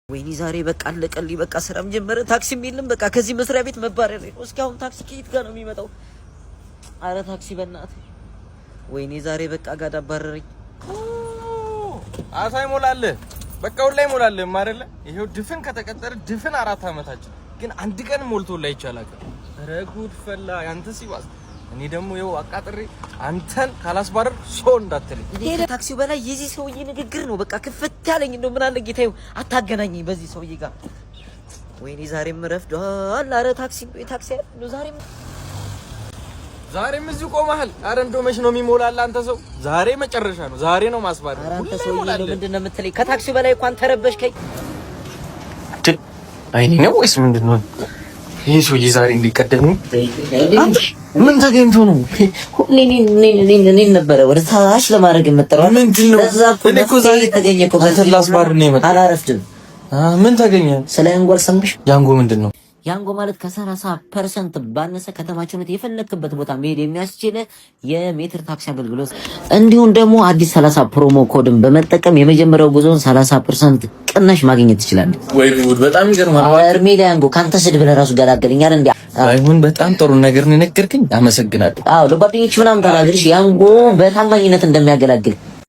ወይኔ ዛሬ በቃ አለቀልኝ። በቃ ስራም ጀመረ፣ ታክሲም የለም። በቃ ከዚህ መስሪያ ቤት መባረር ነው። እስኪ አሁን ታክሲ ከየት ጋር ነው የሚመጣው? አረ ታክሲ በእናትህ። ወይኔ ዛሬ በቃ ጋድ አባረረኝ። አታ ይሞላልህ፣ በቃ ሁላ ይሞላልህ አይደለ? ይሄው ድፍን ከተቀጠረ ድፍን 4 አመታችን ግን አንድ ቀን ሞልቶላ ይቻላል። ኧረ ጉድ ፈላ። ያንተ ሲባስ እኔ ደግሞ ይኸው አቃጥሬ አንተን ካላስባረር ሰው እንዳትልኝ። እኔ ከታክሲው በላይ የዚህ ሰውዬ ንግግር ነው በቃ ክፍት ያለኝ። እንደው ምን አለ ጌታዬ አታገናኘኝ በዚህ ሰውዬ ጋር። ወይኔ ዛሬም ረፍዷል። አረ ታክሲ ታክሲ ነው ዛሬም። ዛሬም እዚሁ ቆመሃል። አረ እንደው መች ነው የሚሞላልህ አንተ ሰው? ዛሬ መጨረሻ ነው። ዛሬ ነው ማስባረር። ኧረ አንተ ሁላ ሰውዬ እንደው ይሞላልህ። ምንድን ነው የምትለኝ? ከታክሲው በላይ እንኳን ተረበሽከኝ። አይኔ ነው ወይስ ምንድን ነው? ይህ ሰውዬ ዛሬ እንዲቀደም ምን ተገኝቶ ነው? ሁሌ እኔን ነበረ ወደ ታች ለማድረግ የምጠራው። ምንድን ነው? ለዛ እኮ እኔ እኮ ዛሬ ተገኘ እኮ። አንተን ላስባርር ነው የመጣሁት። አላረፍድም። ምን ተገኘ? ስለ ያንጎ አልሰማሽም? ያንጎ ምንድን ነው? ያንጎ ማለት ከ30% ባነሰ ከተማችን የፈለክበት ቦታ መሄድ የሚያስችል የሜትር ታክሲ አገልግሎት፣ እንዲሁም ደግሞ አዲስ 30 promo code ን በመጠቀም የመጀመሪያው ጉዞን 30% ቅናሽ ማግኘት ትችላለህ። ወይ ጉድ! በጣም ይገርማል። እርሜ ለያንጎ፣ ካንተ ስድብ ለራሱ ገላገለኛል እንዴ። አይሁን፣ በጣም ጥሩ ነገር ነው የነገርከኝ። አመሰግናለሁ። አዎ፣ ለጓደኞች ምናምን ተናግርሽ ያንጎ በታማኝነት እንደሚያገለግል።